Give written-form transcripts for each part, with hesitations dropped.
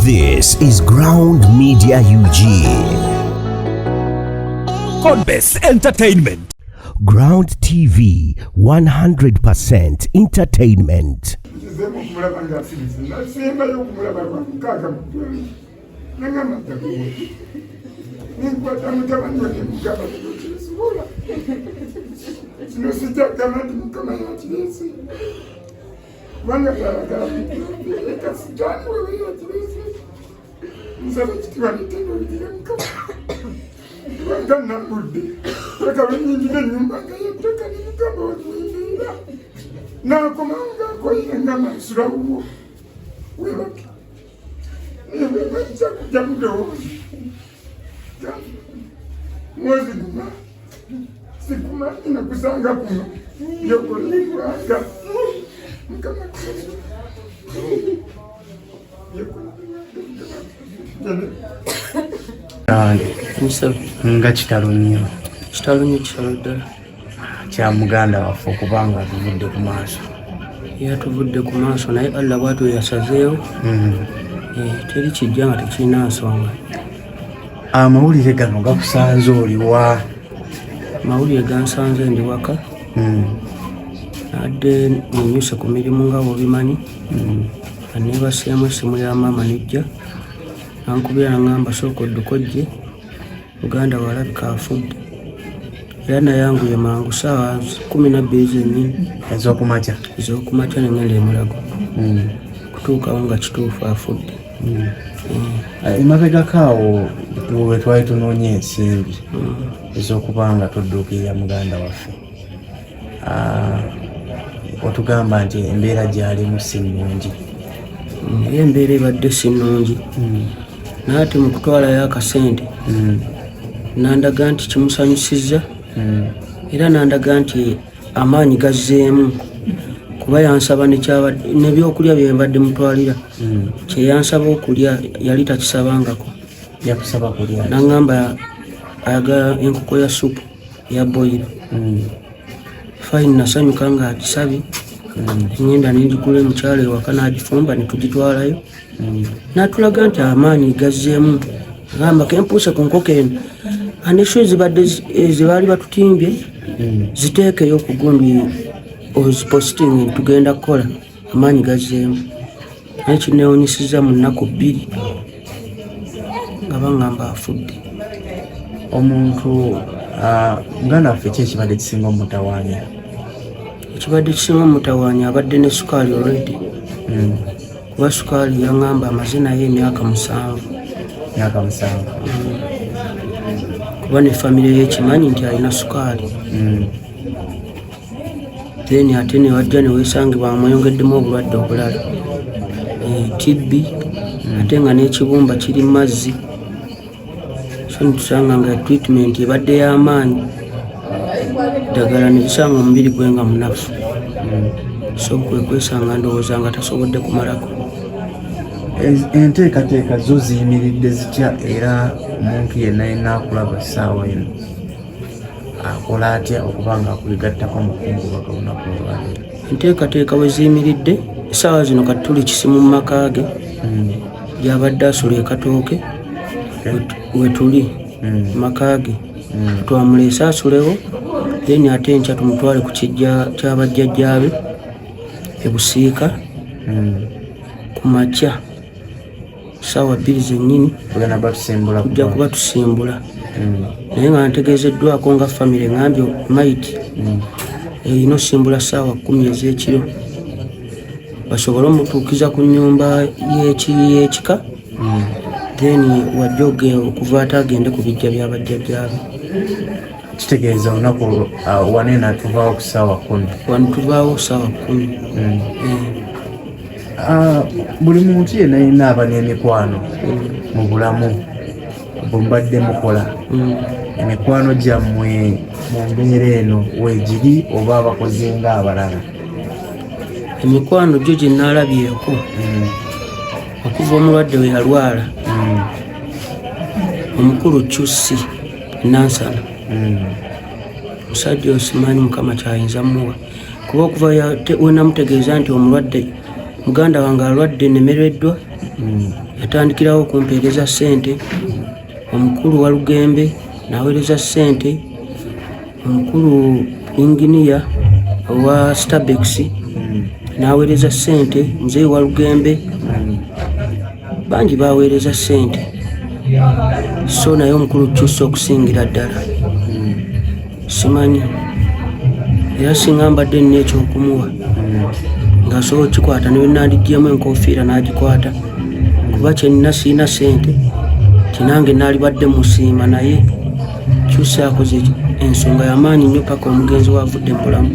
This is Ground Media UG. Conbest Entertainment. Ground TV 100% entertainment. Nkizeemu okumulaba ng'asirise, nasembayo okumulaba lwa 6 mu ddwaliro, nagamba ntakuwa nenkwata mutabani we nemugamba, "Tekisobola kino, sijja kugamba nti Mukama yakireese, kubanga yayagala eka sitaani wewe yakireese. Nsaba ekitiibwa netendo bigire Mukama, kubanga nambudde paka lwenyingira ennyumba nga yettaka nemugamba waliwo nakomawo ngaakoyire nga mansulawo webake nebajja kujja mudowoozi mwezi guma sikumanyi nakusanga kuno byokolebwaga Mukama byokolebwaga." Nange Musebe. Nga kitalo nnyo. Kitalo nnyo, kitalo ddala. Kya muganda waffe okuba nga tuvudde ku maaso. Yatuvudde ku maaso, naye Allah bwatyo yasazeewo. Eh, teri kijja nga tekirina nsonga. Amawulire gano gakusanze oliwa? Amawulire gansanze ndi waka. Nadde nenyuse ku mirimu nga bwobimanyi. Nebaseemu essimu ya maama nejja nankubira, naŋŋamba, "Sooka odduka ojje, muganda walabika afudde." Era nayanguye mangu saawa 12 zennyini. Ez'okumakya? Ez'okumakya, nengenda emulago. Kutuukawo nga kituufu afudde. Emabegako awo lwe twali tunoonya ensimbi ez'okuba nga tudduukirira muganda waffe, otugamba nti embeera gy'alimu si nnungi. Naye embeera ebadde si nnungi, naye ate mu kutwalayo akasente nandaga nti kimusanyusizza, era nandaga nti amaanyi gazzeemu, kuba yansaba nebyokulya byembadde mutwalira. Kyeyansaba okulya yali takisabangako. Yakusaba kulya? Naŋŋamba ayagala enkoko ya supu eya boyiro. Fine, nasanyuka nga agisabye. Ngenda nengigula emukyalo ewaka, n'agifumba netugitwalayo. Natulaga nti amaanyi gazzeemu, agamba kempuuse ku nkoko eno, anesho ezibadde zebaali batutimbye ziteekeyo ku gundi ozipositingi, tugenda kukola, amaanyi gazzeemu. Naye kinewunyisiza, mu nnaku 2 nga baŋŋamba afudde. Omuntu, muganda waffe, ki ekibadde kisinga omutawaanya? Ekibadde kisinga omutawaanya, abadde ne sukaali already, kuba sukaali yaŋŋamba amaze naye emyaka 7. Myaka 7? Kuba ne famire yekimanyi nti alina sukaali. Then ate newajja newesangibwa nga mweyongeddemu obulwadde obulala, eh, TB, ate nga n'ekibumba kiri mu mazzi, so nitusanga nga treatment ebadde y'amaanyi, ddagala netusanga omubiri gwe nga munafu. So kwe kwesanga ndowooza nga tasobodde kumalako. Enteekateeka zo ziyimiridde zitya, era omuntu yenna yenna akulaba essaawa eno akola atya okuba nga akwegattako mu kungubaga olunaku olwaleero? Enteekateeka bwe ziyimiridde essaawa zino, kati tuli Kisimu mu maka ge gyabadde asula ekatooke. Wetuli maka ge, twamuleese asulewo, then ate enkya tumutwale ku kijja kyabajjajjaabe e Busiika ku makya saawa 2 zennyini. Tugenda batusimbula? Tujja kuba tusimbula, naye nga ntegeezeddwako nga famire ngambye maiti erina osimbula saawa 10 ez'ekiro, basobole omutuukiza ku nyumba y'ekika, then wajja okuva ate agende ku bijja byabajjajjaabe. Kitegeeza olunaku waneena tuvaawo ku ssaawa 10? Wano tuvaawo saawa 10. Ah, buli muntu yenna yenna aba n'emikwano mu bulamu bwe mubadde mukola. Emikwano gyammwe mu mbeera eno weegiri, oba abakoze nga abalala? Emikwano gyo gye naalabyeko okuva omulwadde we yalwala, omukulu Kyusi Nansana, musajja oyo simanyi Mukama kyayinza muwa, kuba okuva we namutegeeza nti omulwadde muganda wange alwadde nemereddwa. Yatandikirawo okumpeereza ssente. Omukulu Walugembe n'aweereza ssente, omukulu inginiya owa Stabex n'aweereza ssente, muzeeyi Walugembe, bangi baweereza ssente. So naye omukulu Kyusa okusingira ddala simanyi, era singa mbadde nina ekyokumuwa ng'asobola okukikwata, ne bwe enkofiira n'agikwata, kuba kyenina siina ssente tinange naalibadde musiima. Naye Kyusa akoze ensonga yamaanyi nnyo paka omugenzi waavudde mu bulamu.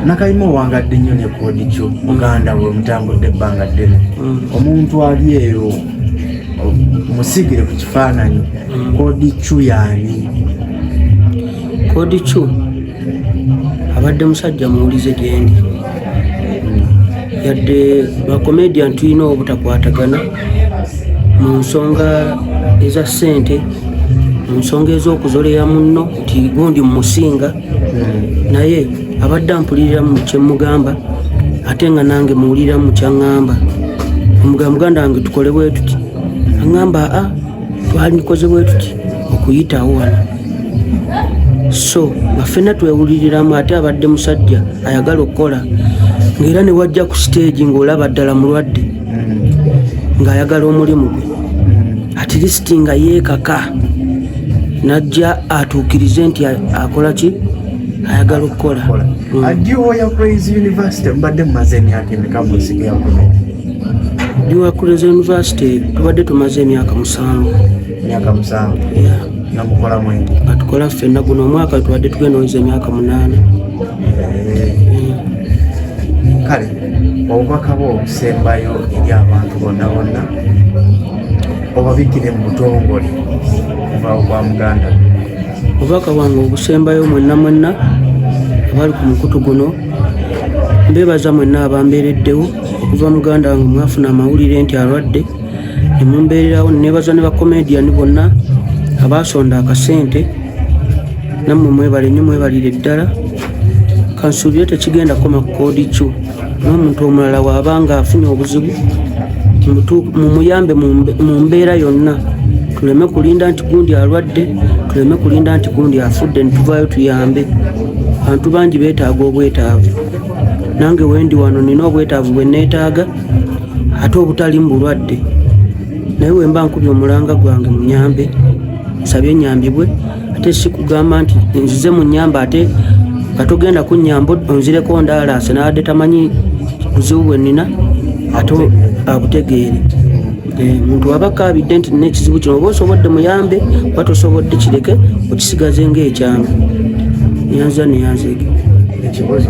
Nakayima owangadde nnyo ne Kodi Kyo, muganda we, mutambudde ebbanga ddene. Omuntu ali eyo musigire ku kifaananyi, Kodi Kyo yaani? Kodi Kyo abadde musajja muwulize gyendi, yadde bakomedian tulina obutakwatagana mu nsonga eza ssente, mu nsonga ez'okuzoleya munno nti gundi mumusinga, naye abadde ampulirira mu kyemugamba, ate nga nange muwulirira mu kyaŋŋamba. Omugamba, muganda wange, tukole bwe tuti, aŋŋamba, aa, twandikoze bwe tuti okuyitawo wano. So nga ffenna twewuliriramu. Ate abadde musajja ayagala okukola, ng'era ne wajja ku siteegi ng'olaba ddala mulwadde, ng'ayagala omulimu gwe, at least nga yeekaka najja atuukirize nti akola ki, ayagala okukola. Duo ya Crazy University mbadde mumaze emyaka emeka mu nsiko ya comedy? Duo ya Crazy University tubadde tumaze emyaka 7. Emyaka 7? Yeah. Nga mukola mwengi? Nga tukola ffenna. Guno omwaka tubadde tugenda oweza emyaka 8. Kale obubaka bwo obusembayo eri abantu bonna bonna, obabikire mu butongole kuva kwa muganda. Obubaka bwange obusembayo, mwenna mwenna abali ku mukutu guno, mbeebaza mwenna abambeereddewo okuva muganda wange mwafuna amawulire nti alwadde nemumbeererawo. Nebaza ne bakomedian bonna abasonda akasente, nammwe mwebale nnyo, mwebalire ddala. Kansuubire tekigenda koma ku Koodi Kyo, n'omuntu omulala waabanga afunye obuzibu mumuyambe mu mbeera yonna. Tuleme kulinda nti gundi alwadde, tuleme kulinda nti gundi afudde nituvaayo tuyambe. Abantu bangi beetaaga obwetaavu. Nange wendi wano nina obwetaavu bwe neetaaga, ate obutali mu bulwadde, naye wemba nkubye omulanga gwange munyambe, nsabye nyambibwe. Ate si kugamba nti nzize mu nyamba, ate nga togenda kunyamba, onzireko ndaalaase naadde tamanyi buzibu bwe nnina, ate abutegeere. Muntu waba akaabidde nti nina ekizibu kino, oba osobodde muyambe, oba tosobodde kireke, okisigaze ng'ekyama. Nyanza neyanzeege. Ekibuzo.